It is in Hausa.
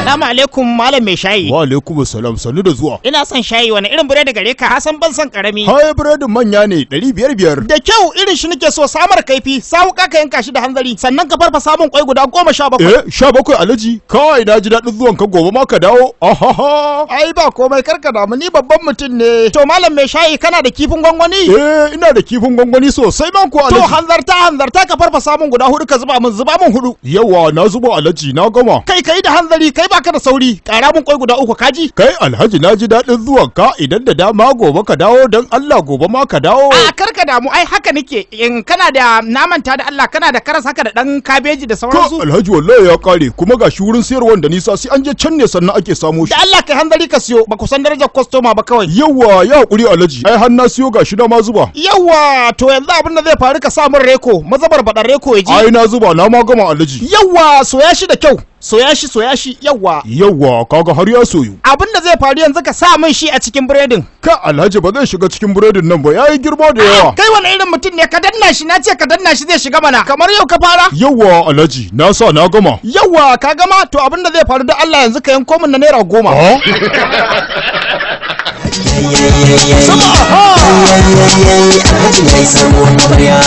Salamu alaikum malam mai shayi. Wa alaikum salam, sannu da zuwa. Ina son shayi, wani irin biredi gare ka? Hasan ban son karami. Hai, biredin manya ne, 500 5. Da kyau, irin shi nake so, samar kaifi, sawuka ka yanka shi da hanzari, sannan ka farfasa mun kwai guda 17. Eh, 17 alhaji, kawai na ji daɗin zuwan ka, gobe ma ka dawo. Ahaha. Ai ba komai, karka damu, ni babban mutum ne. To malam mai shayi, kana da kifin gwangwani? Eh, ina da kifin gwangwani sosai man ko To alhaji. hanzarta hanzarta ka farfasa mun guda hudu ka zuba mun, zuba mun hudu. Yawa, na zuba alhaji, na gama. Kai kai da hanzari, kai baka da sauri, kara mun kwai guda uku kaji. Kai alhaji, na ji daɗin zuwan ka, idan da dama gobe ka dawo, don Allah gobe ma ka dawo. A karka damu, ai haka nake. In kana da namanta da Allah, kana da karas haka da dan kabeji da Ka sauransu. alhaji, wallahi ya kare, kuma ga shi wurin sayarwan da nisa, sai an je can ne sannan ake samo shi. Da Allah kai hanzari ka siyo, ba ku san darajar kwastoma ba kawai. Yawa, ya hakuri alhaji, ai har na siyo, gashi na ma zuba. Yawa, to yanzu abin da zai faru, ka sa min reko, mazabar baɗan reko ya ji. Ai na zuba, na ma gama alhaji. Yawa, soya shi da kyau, soya shi, soya shi, yawa. Yawa, kaga har ya soyu. Abin da zai faru yanzu, ka sa min shi a cikin biredin. Ka alhaji, ba zai shiga cikin biredin nan ba, yayi girma da yawa. Kai wani irin mutum ne, ka danna shi, na ce ka danna shi zai shiga mana, kamar yau ka fara. Yawa alhaji, na sa, na gama. Yawa, ka gama, to abin da zai faru, da Allah yanzu ka yanko min na ₦10. Ah? Sama aha. Alhaji ya yi sabuwar amarya.